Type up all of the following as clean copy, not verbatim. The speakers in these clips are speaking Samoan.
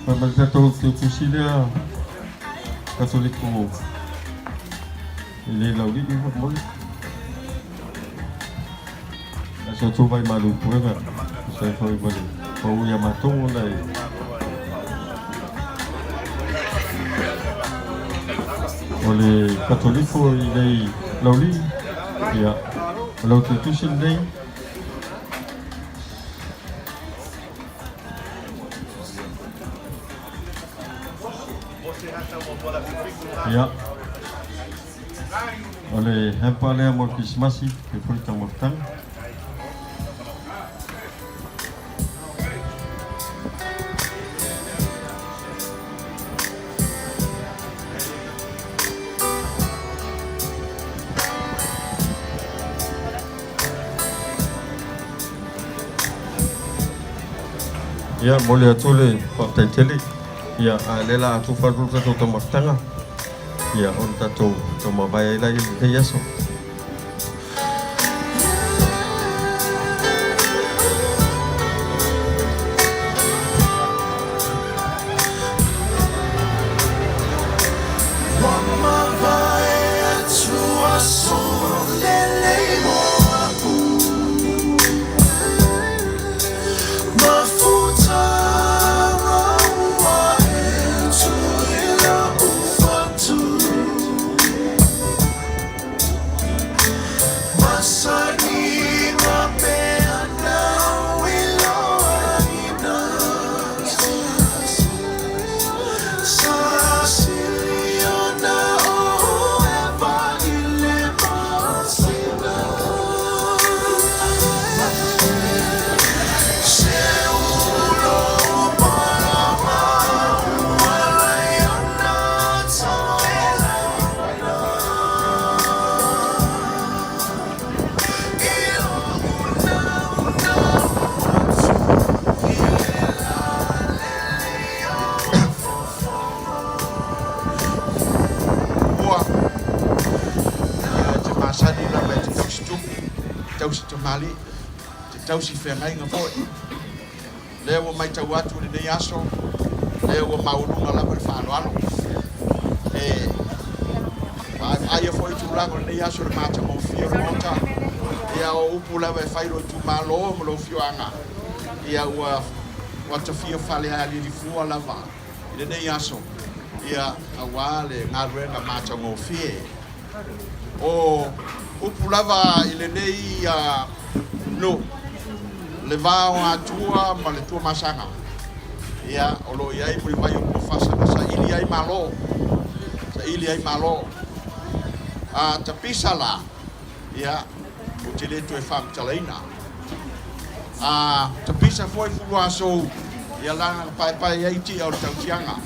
Fai mai le tatou tusi lea Katoliko e le laulii faamolemole. A sa outou vaimalu i puega, tusa ai foi ma le pau ia matou ona e o le Katoliko i nei laulii, ia, o lau tusi lenei. Ia. O le hamper lea mo le Kerisimasi, e foi le taumafataga. Ia, momoli atu le faafetai tele. Ia, a o lea o le a tufa atu le tatou taumafataga, ia, ona tatou taumavae ai lea i lenei aso. Ua, ia e te masani lava e te tausi tupu, tausi tamalii, te tausi feagaiga foi. Lea ua matau atu i lenei aso, lea ua maualuga lava le faaaloalo. E vaavaaia foi tulaga o lenei aso i le matagofie o le Maota. Ia o upu lava e fai i lou itumalo ma lou afioaga, ia ua ua tafia falealili fua lava i lenei aso, ia aua le galuega matagofie. O upu lava i lenei nuu, le va o Atua ma le Tuamasaga, ia o lo o i ai mulivai o Puafasa na saili ai Malo, saili ai Malo. A tapisa la, ia, ou te le toe faamatalaina. A tapisa foi Fuluasou, ia laga na paepae ai tia o le tautiaga.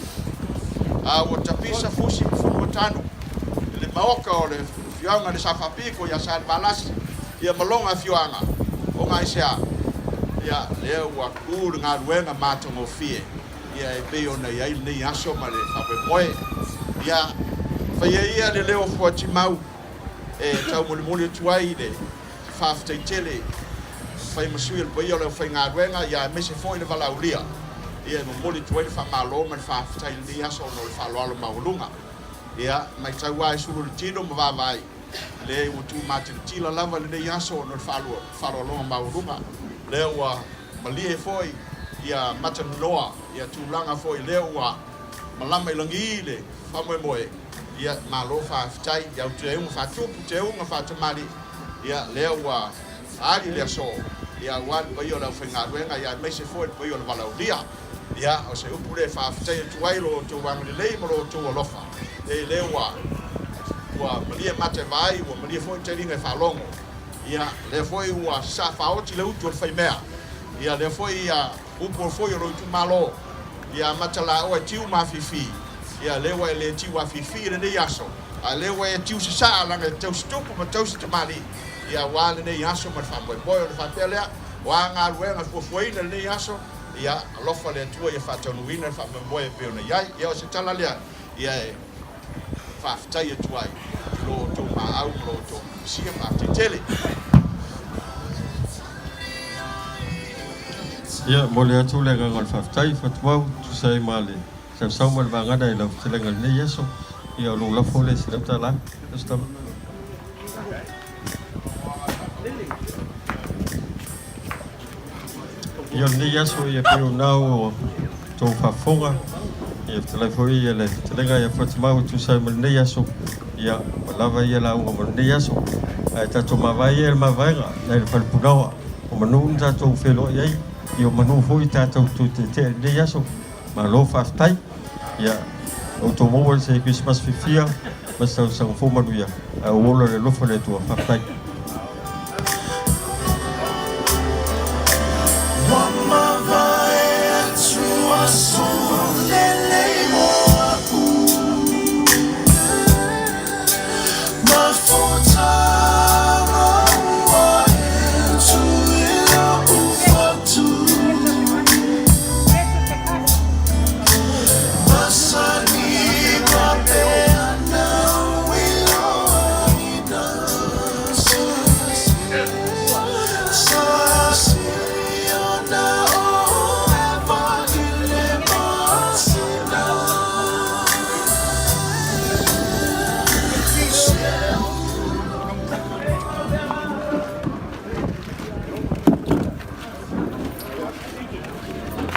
A ua tapisa fusi ma Fuluatanu i le maoka o le afioaga i le Safaapiko ia Salevalasi, ia ma lona afioaga o Gaisea, ia lea ua tu le galuega matagofie, ia e pei ona i ai lenei aso ma le faamoemoe. Ia faia ia le leo o Fuatimau e taumolimoli atu ai le faafetai tele fai ma sui o le paia o le aufaigaluega, ia aemaise foi le valaaulia, ia e momoli atu ai le faamalo ma le faafetai i lenei aso ona o le faaaloalo maualuga. Ia matau lava e sulu le tino ma vaavaai, lea ua tumatilatila lava lenei aso ona o le faaaloaloga maualuga, lea ua malie foi ia matanonoa ia tulaga foi lea ua malama i lagi le faamoemoe. Ia malo faafetai i au teuga faatupu, teuga faatamalii, ia lea ua ali le aso, ia aua le paia o le aufaigaluega, ia aemaise foi le paia o le valaaulia. Ia o se upu lea e faafetai atu ai lo outou agalelei ma lo outou alofa, e lea ua ua malie mata e vaai, ua malie foi taliga e faalogo. Ia lea foi ua sasaa faaoti le utu o le faimea. Ia lea foi ia upu foi o lou itumalo, ia amata laoa e tiu ma afifi. Ia lea ua e le tiu afifi i lenei aso, a lea ua e tiu sasaa laga e tausi tupu ma tausi tamalii, ia aua lenei aso ma le faamoemoe. Ona faapea lea, o a galuega fuafuaina i lenei aso, ia alofa le Atua ia faataunuuina le faamoemoe e pei ona i ai. Ia o se tala lea. Ia e faafetai atu ai i lo outou maau ma lo outou misia. Faafetai tele. Ia, momoli atu le agaga o le faafetai, Fatumau, tusa ai ma le sausau ma le vagana i lau fetalaiga i lenei aso. Ia, o lou lafo lea i $100. Tusitama. Ia, o lenei aso, ia pei o na ua outou faafofoga, ia fetalai foi ia le fetalaiga ia Fatumau e tusa ai ma lenei aso, ia ua lava ia lauga mo lenei aso. Ae tatou mavae ia i le mavaega nai le Falepunaoa, o manu na tatou feiloai ai, ia o manu foi tatou toe tietie i lenei aso. Malo faafetai. Ia outou maua se Kerisimasi fiafia ma se tausaga fou manuia, ae ou ola i le alofa o le Atua. Faafetai.